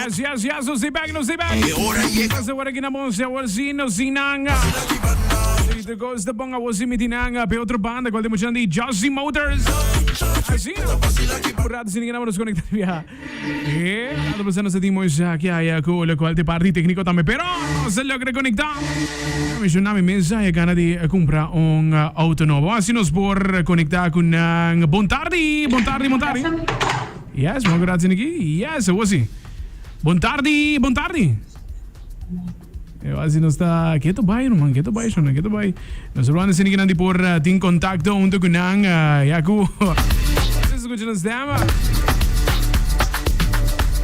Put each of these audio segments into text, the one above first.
Yes, yes, yes, nos di back, nos di back. Nos awor aki na Monse, awor si nos di nanga. Si te goes de bon, awor si mi di nanga. Pe otro banda, cual de mucha di Josie Motors. Así no. Un rato sin que nos conecta via. Eh, rato pasá nos tin moisa aki aya cu lo cual te parti técnico tambe, pero nos a logra conecta. Menciona mi mesa e gana di cumpra un auto nobo. Así nos por conecta cu nan. Bon tardi, bon tardi, bon tardi. Yes, bon grazie Niki. Yes, awor si. Bon tardi, bon tardi. Así nos ta keto bai, ruman, keto bai, shona, keto bai. Nos ruman así nan di por uh, tin contacto hunto cu nan, uh, ya cu Nos escucha nos tema.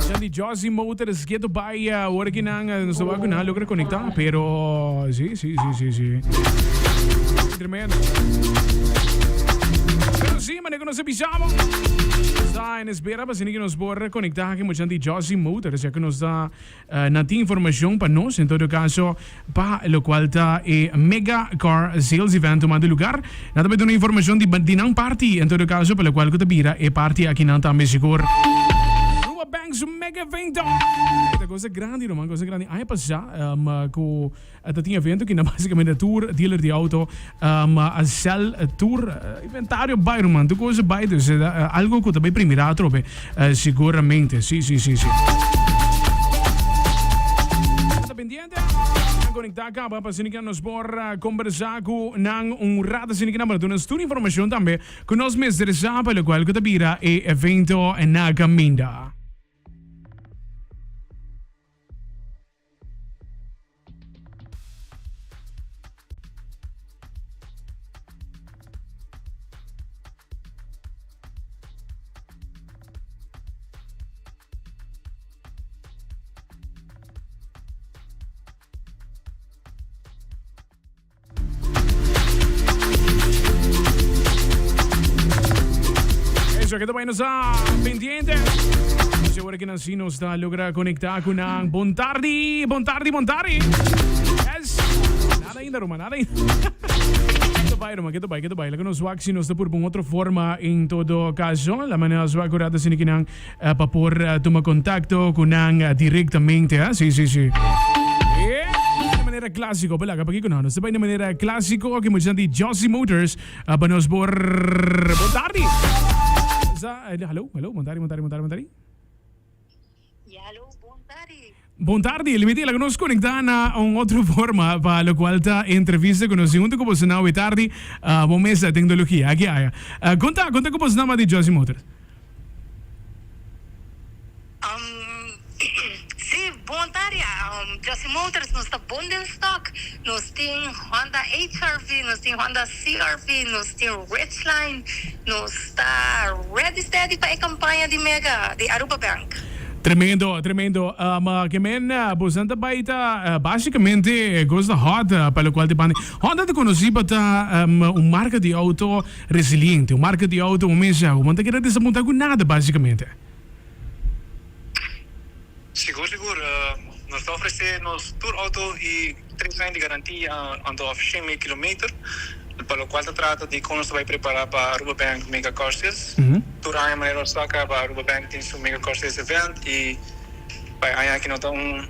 Jan di Josie Motors, keto bai, uh, ora ki nan, uh, nos ta cu nan logra conecta, pero sí, sí, sí, sí, sí. Tremendo. Pero sí, manera cu nos a bisabo. Está en espera pa asina ki nos por conecta aki mucha di Josie Motors, ya cu nos ta Nan tin informacion pa nos, en todo caso, pa locual ta e Mega Car Sales Event tumando lugar. Nan ta bay duna informacion di di nan parti, en todo caso, pa locual cu ta bira e parti aki nan tambe sigur. Aruba Bank su Mega Evento! Ta cosa grandi, ruman, cosa grandi. Aña pasa cu Ta tin evento ki na basicamente tur dealer di auto a sell tur inventario bai ruman tur cosa bai dus algo ku ta bai primira atrobe seguramente si si si si. Ta pendiente nan conecta caba pa asina ki nos por conversa ku nan un rato asina ki nan por duna nos tur informacion tambe ku nos mester sa pa locual ku ta bira e evento na caminda. Eso que ta bai nos a pendiente. Seguro que nan si nos ta logra conecta cu nan. Bon tardi, bon tardi, bon tardi. Yes. Nada ainda, Roma, nada ainda. Keto bai, Roma, keto bai, keto bai. Laga nos wak si nos ta purba un otro forma en todo caso. La manera nos wak ora ta sini ki nan Pa por tuma contacto cu nan directamente, ha? Sí, sí, sí. E de manera clásico, pa laga paki cu nan. Nos ta bai de manera clásico, aki muchanan di Jossy Motors, pa nos por Bon tardi. Sa, hallo, hallo, bon tardi, bon tardi, bon tardi, bon tardi. Ja, hallo, bon tardi. Bon tardi, Limiti, laga nos conecta na un otro forma pa locual ta entrevista cu nos tin hunto cu boso na awe tardi, bo mesa tecnologia, aki aya. Conta, conta cu boso nama di Jossy Motors. Sí, bon tarea. Jossy Motors nos ta bon den stock. Nos tin Honda HRV, nos tin Honda CRV, nos tin Ridgeline. Nos ta ready steady pa e campaña di Mega di Aruba Bank. Tremendo, tremendo. Ke men bosan ta bai ta basicamente goes ta hot pa locual ta banda. Honda ta conoci pa ta un marca di auto Resiliente, un marca di auto un mes ya, bo no ta keda desapunta cu nada basicamente. Sigur sigur, nos ta ofrece nos tur auto y tres aña di garantia anto of 100 mil kilometer, pa locual ta trata di con nos ta bay prepara pa Aruba Bank Mega Car Sales. Tur aña manera nos ta caba Aruba Bank tin su Mega Car Sales event y pa e aña aki no ta un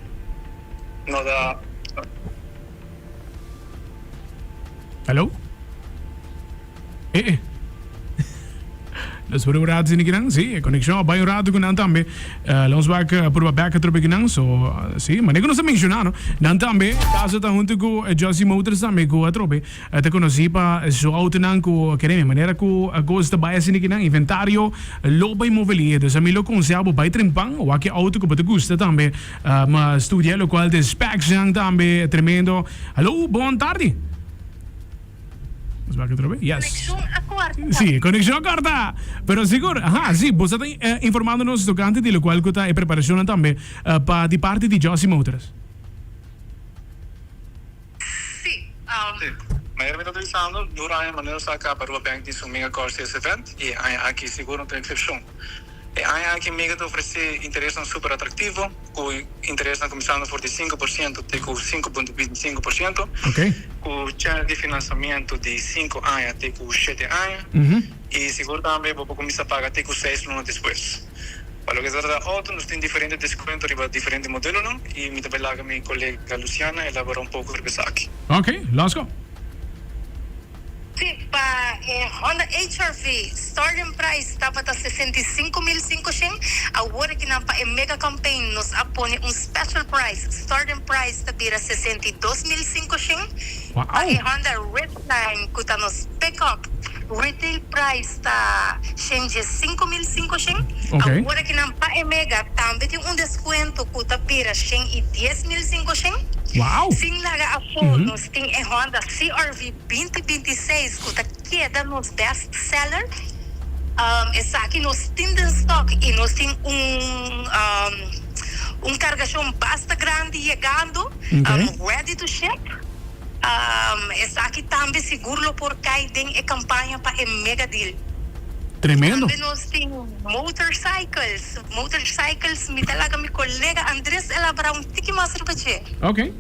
no ta. Hallo? Eh eh. Nos por un rato sin kinan, sí, e conexión a bai un rato cu nan tambe. Uh, la ons wak uh, purba back atrobe kinan, so, uh, sí, maar nos a menciona, no? Nan tambe, caso ta hunto cu uh, Josie Motors tambe cu atrobe. Uh, ta conocí pa su autonan cu, kereme, manera cu uh, cos ta bai asina kinan, inventario lo bai move Dus a mi lo conseha bo bai trempan, wak e auto cu bo ta gusta tambe. Uh, ma studia locual de specs nan tambe tremendo. Hallo, bon tardi. Nos wak otra vez. Yes. Conexion a corta. Sí, conexion a corta. Pero sigur, aha, sí, bo sa ta eh, informando nos tocante di locual cu ta e preparacionnan tambe eh, pa di parti di Jossy Motors. Sí, um. Sí, manera mi ta bisando, dura aña manera sa caba Aruba Bank tin su Mega Car Sales Event y e aña aki sigur no ta excepcion. E aña aki Mega ta ofresé interesnan super atractivo, cu interesnan cuminsando for di 5% te cu 5.25%, cu chance di financiamento di 5 aña te cu 7 aña, y sigur tambe bo por cuminsa paga te cu 6 luna despues. Pa loke ta trata auto, nos tin diferente descuento riba diferente modelonan, y mi ta bay laga mi colega Luciana elabora un poco riba esaki. Ok, let's go. Sí, pa e Honda HR-V starting price tabata 65.500, awor akinan pa e mega campaign nos a pone un special price, starting price ta bira 62.500. Pa e Honda Ridgeline cu ta nos pickup, retail price ta 115.500, awor akinan pa e mega tambe tin un descuento cu ta bira 110.500. Sin laga afo nos tin e Honda CR-V 2026 ku ta keda nos best seller. Esaki nos tin den stock y nos tin un un cargacion basta grandi yegando, ready to ship. Esaki tambe sigur lo por cay den e campaña pa e mega deal. Tremendo. Tambe nos tin motorcycles, motorcycles mi ta laga mi colega Andres elabora un tiki mas riba dje. Okay.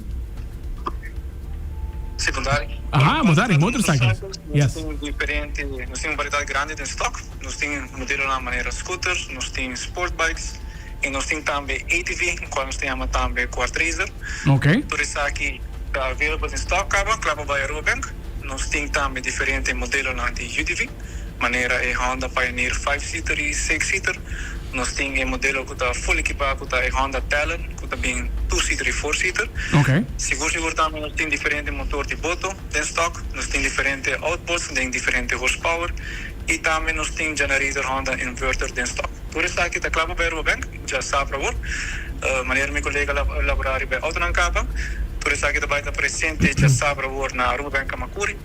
Secundario. Aha, motari, motorcycles. Nos tin diferente, nos tin un variedad grandi den stock. Nos tin modelonan manera scooters, nos tin sport bikes y nos tin tambe ATV, cual nos ta yama tambe quad racer. Tur esaki ta available den stock caba, cla pa bay Aruba Bank. Nos tin tambe diferente modelonan di UTV, manera e Honda Pioneer five seater y six seater. Nos tin e modelo cu ta full ekipa cu ta e Honda Talon cu ta bin two seater y four seater. Sigur sigur tambe nos tin diferente motor di boto den stock, nos tin diferente outboards den diferente horsepower y tambe nos tin generator Honda inverter den stock. Tur esaki ta cla pa bay Aruba Bank, dja sa por awor. Manera mi colega a elabora riba e autonan caba, tur esaki ta bay ta presente dja sa por awor na Aruba Bank Camacuri.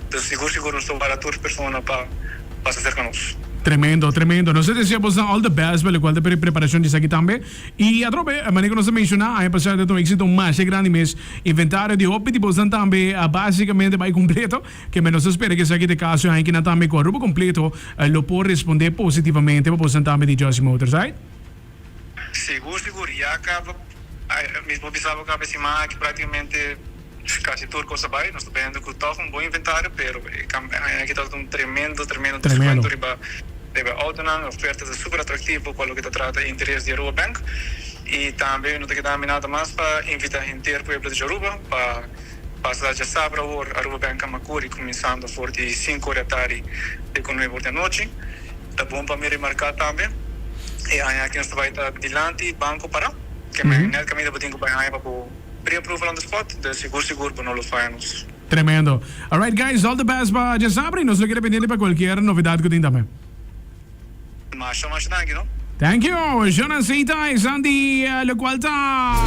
Dus sigur sigur nos ta wara tur persona pa pasa cerca nos. Tremendo, tremendo. Nos ta desea bosnan all the best pa locual ta p'e preparacion di esaki tambe. Y atrobe, manera cu nos a menciona, aña pasa ta un exito masha grandi mes. Inventario di hopi di bosnan tambe a basicamente bay completo. Keme nos ta spera cu esaki ta e caso y aña tambe cu Aruba completo lo por responde positivamente pa bosnan tambe di Jossy Motors, right? Sigur, sigur. Ya caba, mi por bisa bo caba e siman aki practicamente. Casi tur cos a bay, nos ta bende cu toch un bon inventario, pero e aña aki tabata un tremendo, tremendo descuento riba riba e autonan, e oferta ta super atractivo pa loke ta trata e interes di Aruba Bank y tambe no ta keda mi nada mas pa invita henter pueblo di Aruba pa pasa djasabra awor Aruba Bank Camacuri cuminsando for di cinco ora di atardi te cu nuebe ora di anochi. Ta bon pa mi remarca tambe e aña aki nos ta bay ta dilanti banco para, ke men net caminda bo tin cu bay haña pa bo. Pre-approval on the spot, dus sigur sigur bo no lo faya nos. Tremendo. Alright guys, all the best pa djasabra y nos lo keda pendiente pa cualkier novedad cu tin tambe. Masha masha danki no. Thank you. Jonan Seita esan di locual ta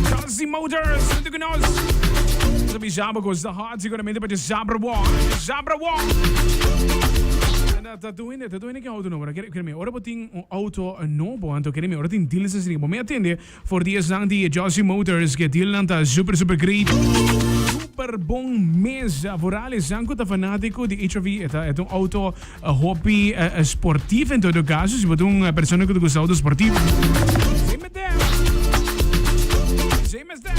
Jossy Motors hunto cu nos. Nos a bisa bo cos ta hot seguramente pa djasabra bo. Djasabra bo. Ta duende, ta duende ki auto nobo. Kere mi, ora bo tin un auto nobo anto kere mi ora tin deals asina bo mi atende. For di esnan di Jossy Motors ke dealnan ta super super great. Super bon mes. Vooral esnan ku ta fanatico di HRV e ta e ta un auto hopi sportief en todo caso si bo ta un persona ku ta gusta auto sportief. Same met them. Same as them.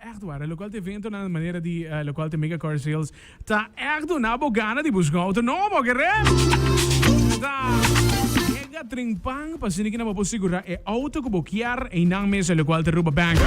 Echt waar, lokual ta eventonan manera di lokual ta Mega Car Sales Ta echt duna bo gana di busca un auto nobo, kere? Ta mega trinpan pa asina kina bo por sigura e auto cu bo kier eynan mes locual ta Aruba Bank.